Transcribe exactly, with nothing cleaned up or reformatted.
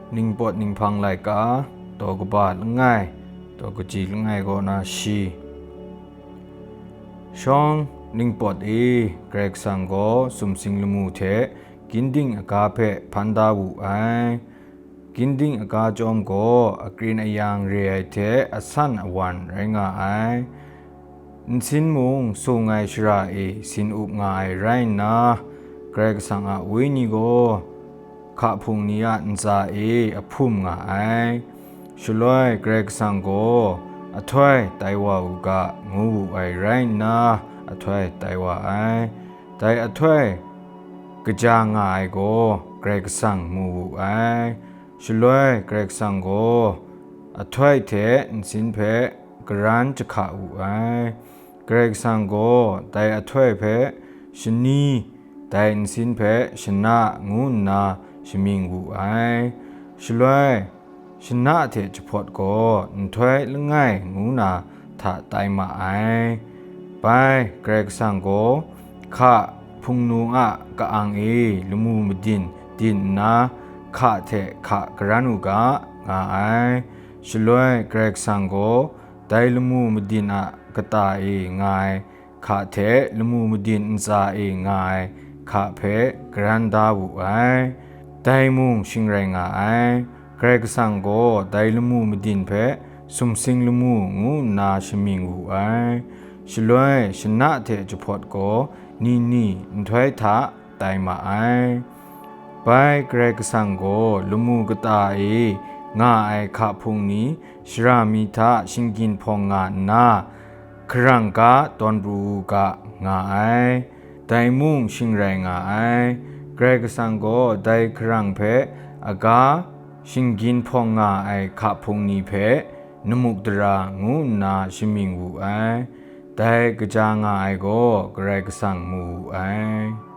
Ningpawt Ninghpang Laika, daw kaba langai, daw kaji langai kaw na shi. Shawng ningpawt e, Karai Kasang gaw sumsing lamu hte ginding aga hpe hpan da wu ai. Ginding aga chyawm gaw akrin ayang re ai hte asan awan rai nga ai. Nsin mung sung ai shara e sin up nga ai rai nna, Karai Kasang a Wenyi gaw hka hpung ni a ntsa e ahpum nga ai. Shaloi Karai Kasang gaw, "Ahtoi tai wa u ga," ngu wu ai rai nna, ahtoi tai wa ai. Dai ahtoi kaja nga ai gaw Karai Kasang mu wu ai. Shaloi Karai Kasang gaw ahtoi hte nsin hpe karan jahka wu ai. Karai Kasang gaw dai ahtoi hpe shani, dai nsin hpe shana ngu nna shamying wu ai. Shaloi shana hte jahpawt gaw nhtoi langai ngu na hta tai ma ai. Bai Karai Kasang gaw hka hpungnu a ka-ang e lamu madin din nna, hka hte hka karan u ga, nga ai. Shaloi Karai Kasang gaw dai lamu madin a kata e nga ai hka hte lamu madin ntsa e nga ai hka hpe karan da wu ai. Dai mung shing rai nga ai. Karai Kasang gaw dai lamu madin hpe sumsing lamu ngu nna shamying wu ai. Shaloi shana hte jahpawt gaw ni ni nhtoi hta tai ma ai. Bai Karai Kasang gaw lamu kata e nga ai hka hpung ni shara mi hta shinggyin hpawng nga nna, hkarang ga tawn pru u ga, nga ai. Dai mung shing rai nga ai. Karai Kasang gaw dai hkarang hpe aga shinggyin hpawng nga ai hka hpung ni hpe namuk dara ngu nna shamying wu ai. Dai kaja nga ai gaw Karai Kasang mu wu ai.